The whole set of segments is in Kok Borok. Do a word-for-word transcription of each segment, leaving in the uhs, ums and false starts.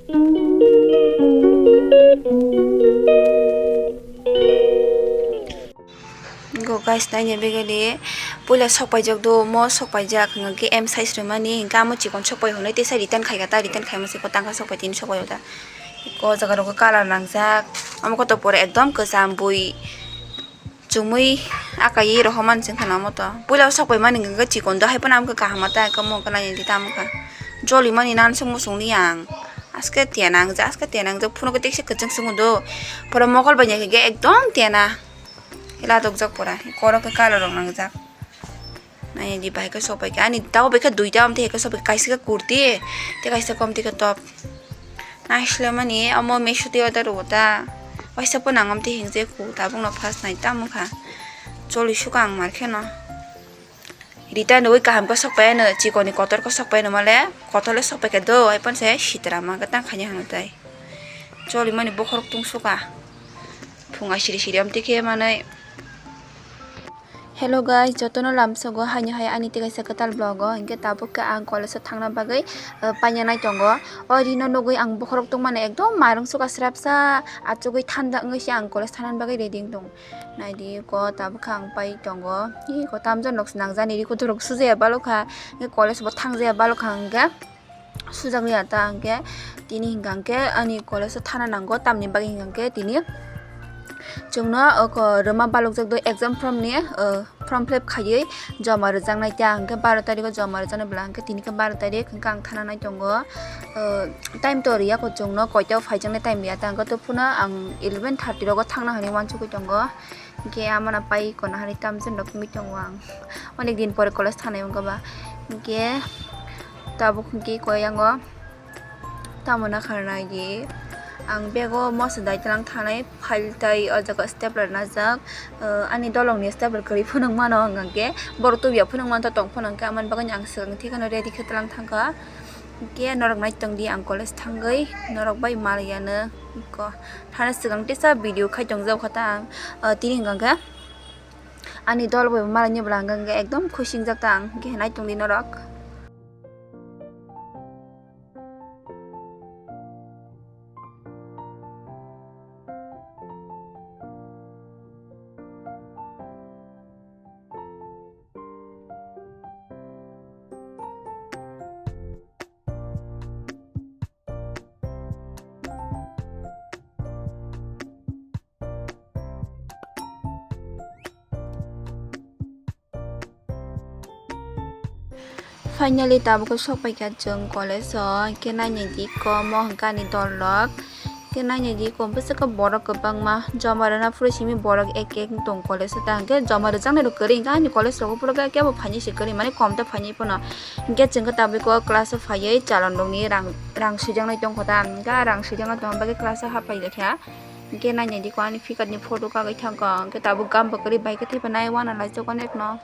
Go guys, naina begani puila sokpaijak do, mo sokpaijak hwnkhe M size rwmani, hwnkhe amo chikon sokpai hwnwi tesa return khaika ta, return khaima se ko tangka sokpai tini sokpai ta. Ko jaga rogo colour nangjak, amo koto pore ekdom kwcham bui chumui akai rohormani chwng khana moto. Puila sokpai mani hwnkhe chikon do, hai phano amkhe kaham ta, kamo khe naina di tamo kha. Joli mani nan song musung ni ang. Aske tiya nangjak, aske tiya nangjak, phunugo tekse kwchwng swngo do. Pore mokol bai naikhe ekdom tiya na. Ila dokjak pora, korok khe colour rok nangjak. Naina di bahai khe sokpai kha, ani tabuk bai khe duita, amtwi hai khe sokpai kha, kaisa khe kurti, tei kaisa khe amtwi khe top. Naisle mani omo Meesho twi order rwo ta, waisa phano ang amtwi hwnjak kho, tabukno first nai tamo kha. Choli sukha ang mar kheno. Return rwui kaham khe sokpai ano, chikoni kotor khe sokpai ano male, kotor le sokpai kha do, hai phano se sitra ma khe tang khaini hwnwi tai. Choli mani bokhorok tung sukha. Phunga siri siri amtwi khe manwi. Hello guys, jotono lamsogo haino hai ani tei kaisa kwtal vlog o, hinkhe tabuk khe ang college o thangna bagwi, eh, paina nai tongo. O rino nugwi ang bokhorok tongmani ekdom mairung sukha srapsa, achugwi thanda wngwi se ang college thangna bagwi ready wng tongo. Naidi ko tabuk khe ang pai tongo. Ih, ko tamjani nok swnang jani rikudorok sujaya balokha, hinkhe college bo thangjaya balokha hinkhe. Sujak ya ta hwnkhe tini hwnkha hwnkhe ani college o thana nango, tamni bagwi hwnkha hwnkhe tini chwngno oko rwma balokjak do exam form ni, o, form fill up khaiwi joma rwjaknai ta hwnkhe baro tarikh o joma rwjaknai bwla hwnkhe tini khe baro tarikh hwnkhe ang thana nai tongo. O, time to rwya kho chwngno koito phaijaknai time ya ta hwnkhe to phano ang eleven thirty rogo thangna hwnwi uansugwi tongo. Hinkhe amana pai kono hari tamjani rok wngwi tongo ang. Onek din pore college thanai wngkha ba. Hinkhe tabuk hinkhe koyango tamona kharnai di. Ang bego moso daitwlang thanai file tai o jaga stapler najak. Ani dolongni stapler kwrwi phunuk mano hwnkhe borok tubya phunuk manto tong phano hwnkhe amoni bagwi ang swkang thikano ready khe twlang thangkha. Hinkhe norok nai tongdi ang college thangwi norok bai mal yano ko. Thana swkang tesa video khai tongjak kha ta ang, ah, tini hwnkha khe ani dol bai malaini bwla hwnkha khe ekdom khusi wngjak ta ang, hinkhe nai tongdi norok. Finally tabuk khe sok paikha chwng college o, hinkhe naina di ko mo hwnkhe ani dol rok, hinkhe naina di ko bwswk khe borok kwbangma joma rwna phuru simi borok ek ek wng tong college o, ta hinkhe joma rwjaknai rok kwrwi hinkhe ani college rogo phuru khe kebo phainai se kwrwi mani kom ta phainai phano. Hinkhe chwng khe tabuk o class o phaiwi chalon rokni rang, rang swijaknai tongkha ta, hinkhe ah rang swijaknai tongma bagwi class o haphai lekha. Hinkhe naina di ko ani pickup ni photo kagwi thangkha, hinkhe tabuk gam bwkrwi bai khe thaipa nai uanalaijak onekno.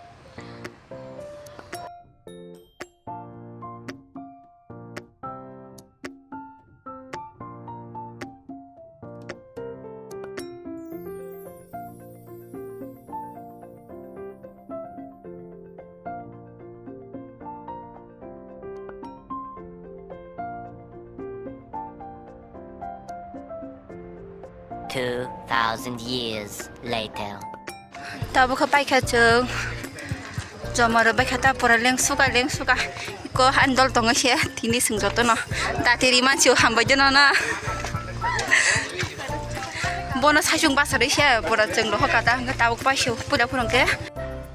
Two thousand years later. Tabuk khe paikha chwng. Joma rw baikha ta pura lengsuka lengsuka. Ko ani dol tongo se tini chwng jotono. Dati ri mansi o hambai jono na. Bono saichung basa rwi se pura chwng rohor kata hwnkhe tabuk paisio puila phuru hwnkhe.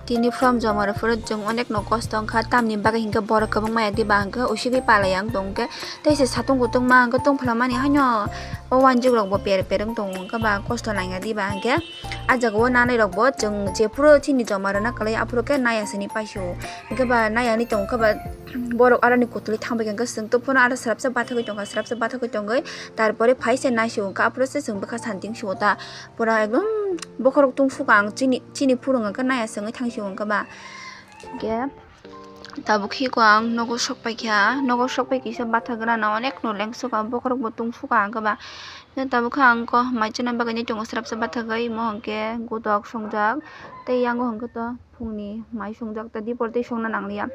Tini form joma rw phuru chwng onek no kosto wngkha, tamni bagwi hwnkhe borok kwbangma ya diba hwnkhe usigwi palai ang tong khe. Tei se satung kutung ma hwnkhe tongphla mani haino o wanjik rok bo per per wng tongo hwnkhe ba kosto nang ya diba hwnkhe. Ah jaga o nanai rok bo chwng jephuru chini joma rwna kwlai aphuru khe nai asani paisio. Hwnkhe ba nai ani tongo khe ba borok aroni kutulwi thangbai khe hwnkhe chwng to phano aro swrapsa bathagwi tongkha, swrapsa bathagwi tongwi tarpore phai se naisio hwnkhe aphuru se chwng bwkha santing sio ta. Pura ekdom bokhorok tungsukha ang chini, chini phuru hwnkhe nai aswngwi thangsio hwnkhe ba. Hwnkhe tabuk hiko ang nogo sok paikha, nogo sok pai kisa bathak gana na onek no lengsukha, bokhorok bo tungsukha hwnkhe ba. Tabuk khe ang ko mai chana bagwi nai tongo swrapsa bathagwi, mo hwnkhe godok songjak tei yango hwnkhe to phungni mai songjak ta dipor tei songna nangliya.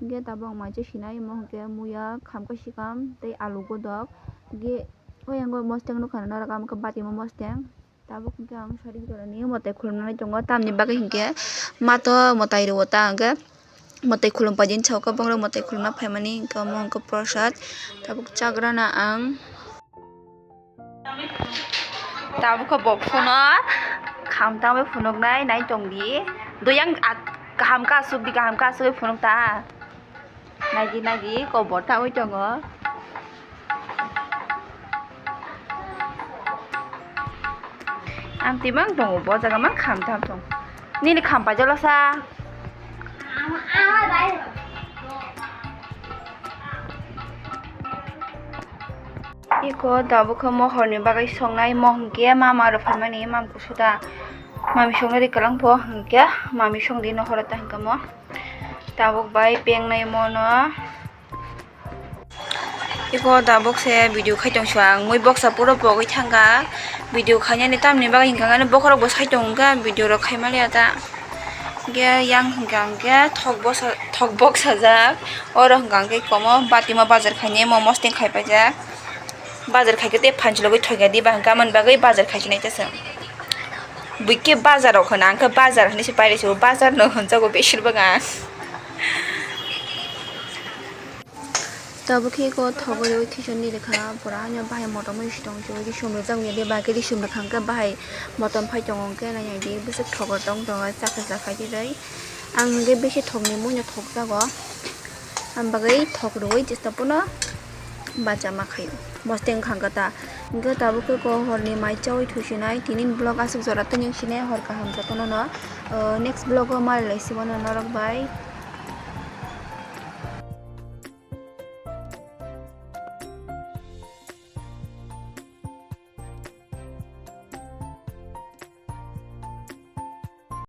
Hwnkhe tabuk ang mai cha sinai, mo hwnkhe muya, khamkha sikam tei alu godok. Ge, o yang go mosteng nukha norok, amo khe batimo mosteng. Tabuk hwnkhe ang sari jora ni mwtai khulumnani tongo, tamni bagwi hinkhe mato mwtai rwo ta hwnkhe mwtai khulum paidi hinwi sao, kwbangma mwtai khulumna phaimani hinkhe omo hinkhe prosad. Tabuk chagrana ang. Tabuk khe bo phuno kham tangwi phunuknai nai tongdi. Doyang kaham khe asukdi, kaham khe asugwi phunuk ta. Nagi nagi kobor tawi tongo. Ang twi mang tongo, bo jaga mang kham tham tong. Nini kham paijalo sa. Iko tabuk khe mohorni bagwi songnai, mo hwnkhe mama rok phaimani, mam kusuda. Mami songwi rikhalang pho hwnkhe, mami songdi nohoro ta hwnkhe mo. Tabuk bai pengnai mono. Iko tabuk se video khai tong suang, mui boksa puro pogwi thangkha. Video khainani tamni bagwi hinkha, bokhorok bo sai tong wngkha, video rok khai maliya ta. Hwnkhe yang hinkha hwnkhe thok bosa, thok boksajak. Oro hinkha hwnkhe komo batimo bazar khainai, momo mosting khai paijak. Bazar khaikhe tei phanchilogwi thokya diba, hinkhe amoni bagwi bazar khaisinai ta chwng. Buikhe bazar rok hwna, ang khe bazar hinwi se pailai se, bazar no hwnjago beshirbak ang. Tabuk khe eko thogwi rwi thisani rikha, pura hanya bahai motom bai si tong, chumui di sum rijak ya de, bahai khe di sum rikha hwnkhe bahai motom phai tongo, hwnkhe nai nai di bwswk thogor tong tongo, chakha chakha di rwi. Ang hwnkhe bisi thokni muino thokjago, ang bagwi thok rwi chesta pono bacha ma khaio, mosting khangkha ta. Hwnkhe tabuk khe ko horni mai chaui thusinai, tini vlog aswk jora tini sinai, hor kaham jotono no, uh, next vlog o malai laisi bono norok bai.